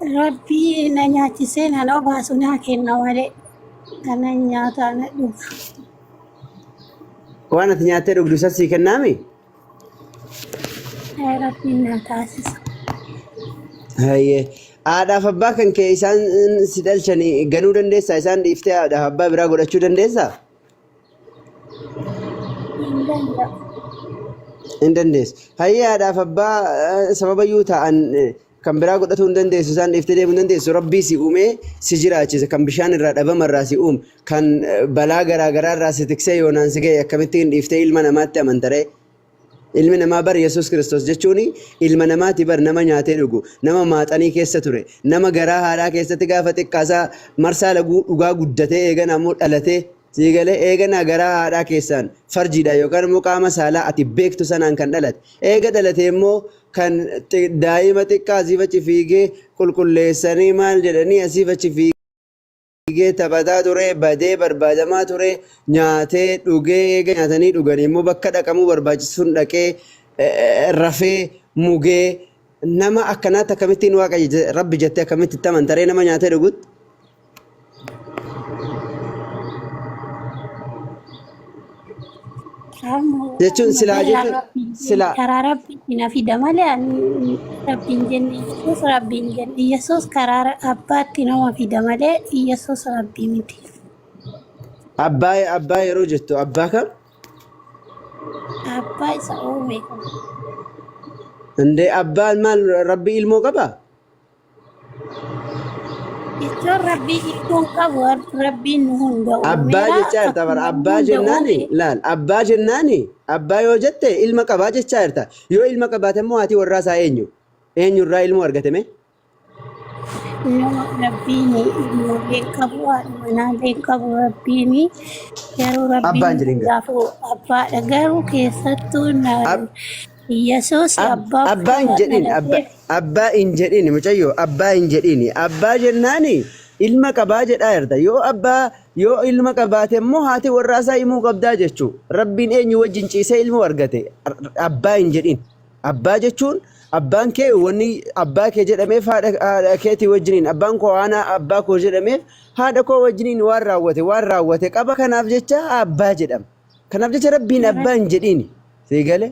Rabbii na nyaachisee na obaasu naa kenna malee kana nyaataa na dhuga. Waan ati nyaattee dhugdu isa sii kennaami? Rabbiin na taasisa. Hayyee. Haadhaaf abbaa kan kee isaan si dhalchanii ganuu dandeessaa? Isaan dhiiftee haadhaaf abbaa biraa godhachuu dandeessaa? Hin danda'u. Hin dandeessu. Hayyee haadhaaf abbaa sababayyuu ta'an kan biraa godhatuu hin dandeessu isaan dhiiftee deemuu hin dandeessu. Rabbii si uumee si jiraachise kan bishaan irraa dhabama irraa si uume kan balaa garaa garaa irraa si tiksee yoonaan si ga'e akkamittiin dhiiftee ilma namaatti amanta ree? Ilmi namaa bar Yesuus Kiristoos jechuun ilma namaati bar nama nyaatee dhugu, nama maaxanii keessa ture, nama garaa haadhaa keessatti gaafa xiqqaasaa marsaa laguu dhugaa guddatee eegana ammoo dhalatee sii galee eegana garaa haadhaa keessaan farjiidha yookaan immoo qaama saalaa ati beektu sanaan kan dhalate. Eega dhalate immoo kan daa'ima xiqqaa asiif achi fiigee qulqulleessanii maal jedhanii asiif achi fiigee fiigee taphataa ture, badee barbaadamaa ture, nyaatee dhugee eega nyaatanii dhuganii immoo bakka dhaqamuu barbaachisu sun dhaqee rafee mugee nama akkanaatti akkamittiin waaqa rabbi jettee akkamitti itti amanta ree nama nyaatee dhugutti? Jechuun silaa jechuun silaa Karaa rabbiitti na fida malee ani rabbiin jenne Yesuus rabbiin jenne Yesuus karaa abbaatti nama fida malee Yesuus rabbii miti. Abbaa abbaa yeroo jettu abbaa kam? Abbaa isa uume kan Indee abbaan maal rabbi ilmoo qabaa? Jechuun rabbii hiikuun qabu rabbiin nu hunda Abbaa uumeera jechaa jirta bara akkuma nu abbaa hunda jennaani uume laal abbaa jennaani abbaa yoo jette ilma qabaa jechaa jirta yoo ilma qabaate immoo haati warraa isaa eenyu eenyu irraa ilmoo argate mee nama rabbiin ilmoolee qabu haadha manaalee qabu rabbiin garuu rabbiin abbaan jedhin gaa hundaafuu abbaadha garuu keessattuu Ab- Yesuus abbaa Abbaa hin jedhin dhalateef abbaa hin jedhin mucayyoo abbaa hin jedhin abbaa jennaani ilma qabaa jedhaa jirta yoo abbaa yoo ilma qabaate immoo haati warraa isaa himuu qabdaa jechuu rabbiin eenyu wajjin ciisee ilmoo argate abbaa hin jedhin abbaa jechuun abbaan kee wanni abbaa kee jedhameef haadha keetii wajjiniin abbaan koo haana abbaa koo jedhameef haadha koo wajjiniin waan raawwate waan raawwate qaba kanaaf jecha abbaa jedhama Kanaaf jecha rabbiin abbaa hin jedhiin. Sii galee?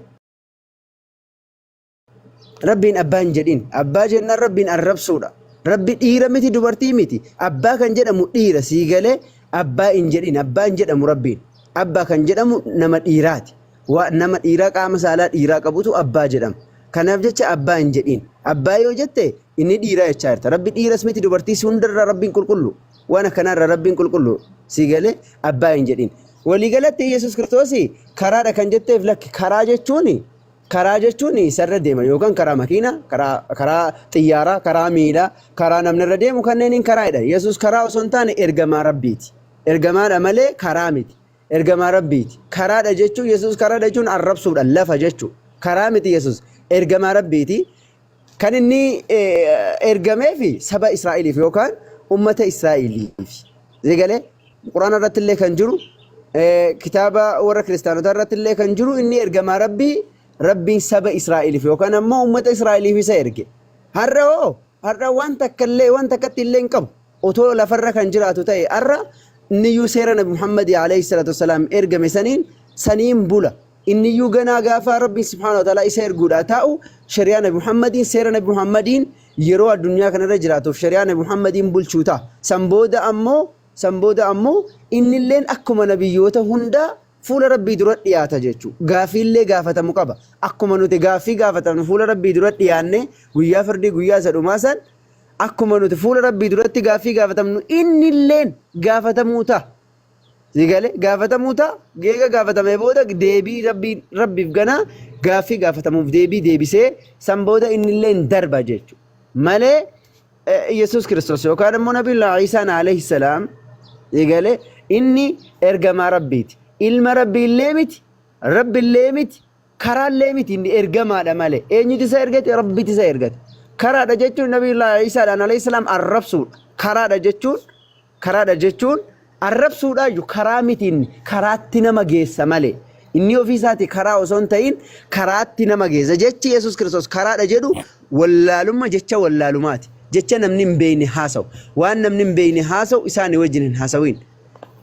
Rabbiin abbaa hin jedhiin. Abbaa jennaan rabbiin arrabsuudha. Rabbi dhiira miti dubartii miti. Abbaa kan jedhamu dhiira sii galee abbaa hin jedhiin. Abbaa hin jedhamu rabbiin. Abbaa kan jedhamu nama dhiiraati. Waa nama dhiiraa qaama saalaa dhiiraa qabutu abbaa jedhama. Kanaaf jecha abbaa hin jedhiin. Abbaa yoo jette inni dhiiraa jechaa jirta. Rabbi dhiiras miti dubartiis hundarraa rabbiin qulqullu. Waan akkanaarraa rabbiin qulqullu sii galee abbaa hin jedhiin. Waliigalatti Yesuus Kiristoos karaadha kan jetteef lakki karaa jechuun karaa jechuun isarra deema yookaan karaa makiinaa, karaa karaa xiyyaaraa, karaa miilaa, karaa namni irra deemu kanneeniin karaa jedha. Yesuus karaa osoo hin taane ergamaa Rabbiiti. Ergamaadha malee karaa miti. Ergamaa Rabbiiti. Karaadha jechuun Yesuus karaadha jechuun arrabsuudha lafa jechuudha. Karaa miti Yesuus ergamaa Rabbiiti. Kan inni ergameefi saba Israa'eliif yookaan ummata Israa'eliif. Eegalee Quraana irratti illee kan jiru kitaaba warra kiristaanotaa irratti illee kan jiru inni ergamaa Rabbii Rabbiin saba Israa'eliif yookaan ammoo ummata Israa'eliif isa erge. Har'a hoo har'a waan takka illee waan takkatti illee hin qabu. Otoo lafarra kan jiraatu ta'e har'a inniyyuu seera Nabi Muhammad alayhi salaatu wassalaam ergame saniin saniin bula. Inniyyuu ganaa gaafa Rabbiin subhaanahu wa ta'aalaa isa erguudhaa taa'u shari'aa Nabi Muhammadiin seera Nabi Muhammadiin yeroo addunyaa kanarra jiraatuuf shari'aa Nabi Muhammadiin bulchuu ta'a. San booda ammoo san booda ammoo innilleen akkuma nabiyyoota hundaa fuula Rabbii dura dhiyaata jechuu. Gaafiillee gaafatamu qaba. Akkuma nuti gaaffii gaafatamnu fuula Rabbii dura dhiyaannee guyyaa firdii guyyaa isa dhumaa san akkuma nuti fuula Rabbii duratti gaaffii gaafatamnu innilleen gaafatamuu ta'a. Si galee gaafatamuu ta'a. Geega gaafatamee booda deebii rabbiin rabbiif ganaa gaaffii gaafatamuuf deebii deebisee san booda innillee hin darba jechuudha. Malee Yesuus Kiristoos yookaan immoo Nabiyyullaa Iisaan alayhi salaam si galee inni ergamaa rabbiiti. Ilma rabbii illee miti, rabbi illee miti, karaa illee miti inni ergamaadha malee. Eenyutu isa ergate? Rabbitu isa ergate. Karaadha jechuun Nabiyyullaa Iisaadhaan alayhi salaam arrabsuudha. Karaadha jechuun Karaadha jechuun arrabsuudhaayyu karaa miti inni karaatti nama geessa malee. Inni ofii isaati karaa osoo hin ta'in karaatti nama geessa. Jechi Yesuus Kiristoos karaadha jedhu wallaalumma jecha wallaalumaati. Jecha namni hin beekne haasa'u. Waan namni hin beekne haasa'u isaanii wajjin hin haasawin.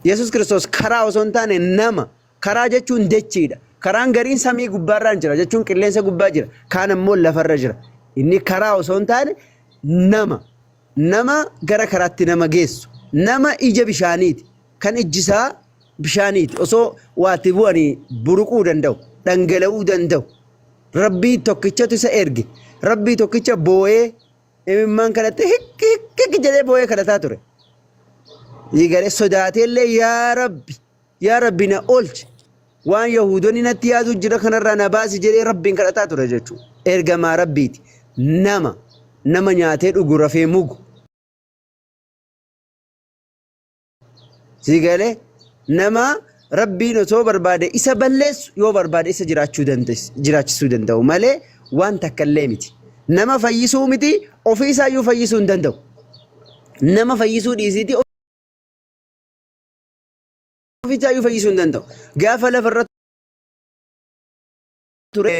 Yesuus Kiristoos karaa osoo hin taane nama. Karaa jechuun dachiidha. Karaan gariin samii gubbaarraan jira jechuun qilleensa gubbaa jira. Kaan ammoo lafarra jira. Inni karaa osoo hin taane nama. Nama gara karaatti nama geessu. Nama ija bishaaniiti. Kan ijji isaa bishaaniiti. Osoo waatti bu'anii buruquu danda'u. Dhangala'uu danda'u. Rabbii tokkichatu isa erge. Rabbii tokkicha boo'ee imimmaan kadhattee hikki hikki hikki jedhee boo'ee kadhataa ture. Galee sodaateellee yaa Rabbi yaa Rabbi na oolchi waan Yahuudonni natti yaaduu jira kanarraa na baasi jedhee Rabbiin kadhataa ture jechuudha. Ergamaa Rabbiiti. Nama nama nyaatee dhugu rafee mugu. Si galee nama Rabbiin osoo barbaade isa balleessu yoo barbaade isa jiraachuu jiraachisuu danda'u malee waan takka illee miti. Nama fayyisuu miti ofii isaayyuu fayyisuu hin danda'u. Nama fayyisuu dhiisiiti ofii isaayyuu fayyisuu hin danda'u. Gaafa lafarra ture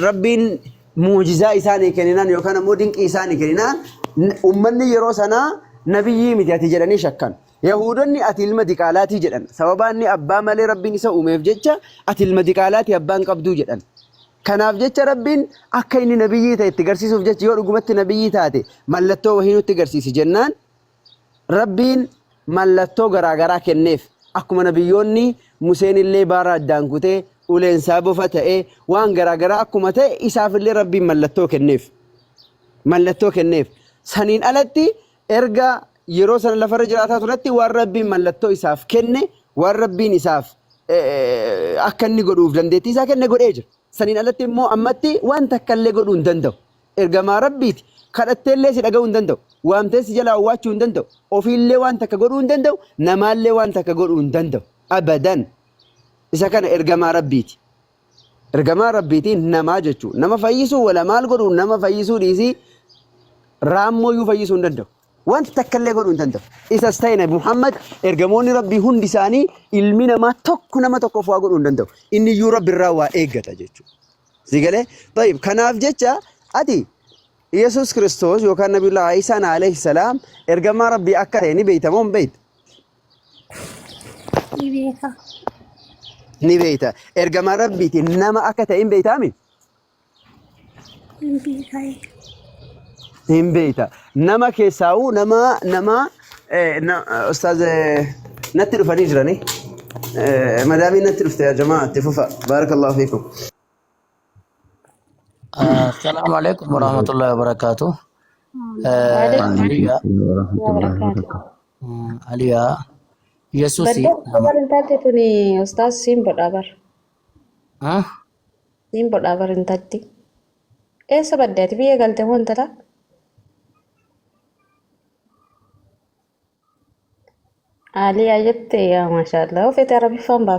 Rabbiin muujizaa isaanii kenninaan yookaan ammoo dinqii isaanii kenninaan ummanni yeroo sanaa nabiyyii miti ati jedhanii shakkan. Yahuudonni ati ilma diqaalaatii jedhan. Sababaa inni abbaa malee Rabbiin isa uumeef jecha ati ilma diqaalaatii abbaan qabduu jedhan. Kanaaf jecha Rabbiin akka inni nabiyyii ta'e itti garsiisuuf jecha yoo dhugumatti nabiyyii taate mallattoo wahii nutti garsiisi jennaan Rabbiin mallattoo garaa garaa kenneef. Akkuma nabiyyoonni Museen illee baara addaan kutee, uleen isaa bofa ta'e, waan garaa garaa akkuma ta'e isaaf illee Rabbiin mallattoo kenneef. Mallattoo kenneef. Saniin alatti erga yeroo sana lafarra jiraataa turetti waan Rabbiin mallattoo isaaf kenne, waan Rabbiin isaaf akka inni godhuuf dandeettii isaa kenne godhee jira. Saniin alatti immoo ammatti waan takka illee godhuu hin danda'u. Ergamaa Rabbiiti. Kadhatteellee si dhaga'uu hin danda'u. Waamtee si jalaa owwaachuu hin danda'u. Ofiillee waan takka godhuu hin danda'u. Namaallee waan takka godhuu hin danda'u. Abadan. Isa kana ergamaa Rabbiiti. Ergamaa Rabbiiti namaa jechuu. Nama fayyisuu wala maal godhuu nama fayyisuu dhiisii raammooyyuu fayyisuu hin danda'u. Wanta takka illee godhuu hin danda'u. Isas ta'e Nabi Muhammad ergamoonni Rabbii hundi isaanii ilmi namaa tokko nama tokkoof waa godhuu hin danda'u. Inni iyyuu Rabbi irraa waa eeggata jechuudha. Si galee? Tayyib kanaaf jecha ati Yesuus Kiristoos yookaan Nabiyullah Iisaan alayhi salaam ergamaa Rabbii akka ta'e ni beekta moo hin beektu? Ni beeka. Ni beekta. Ergamaa Rabbiiti nama akka ta'e hin beektaami? Hin beeka. Hin beekta. Nama keessaa'uu nama nama ustaaz natti dhufanii jiranii. Madaamiin natti dhufte yaa jamaa itti fufa. Baarakallahu fiikum. Assalamu alaikum warahmatullahi wabarakatuh. Waalaikum Aliya, warahmatullahi wabarakatuh. Aliya, Yesusi Badda nama. bar intalti tuni ustaaz siin bodhaa bar. Ah? Siin bodhaa bar intalti. Eessa badde ati biyya galte moo intala? Aliyaa jette yaa maashaallah. Ofeete arabiffaan baaf.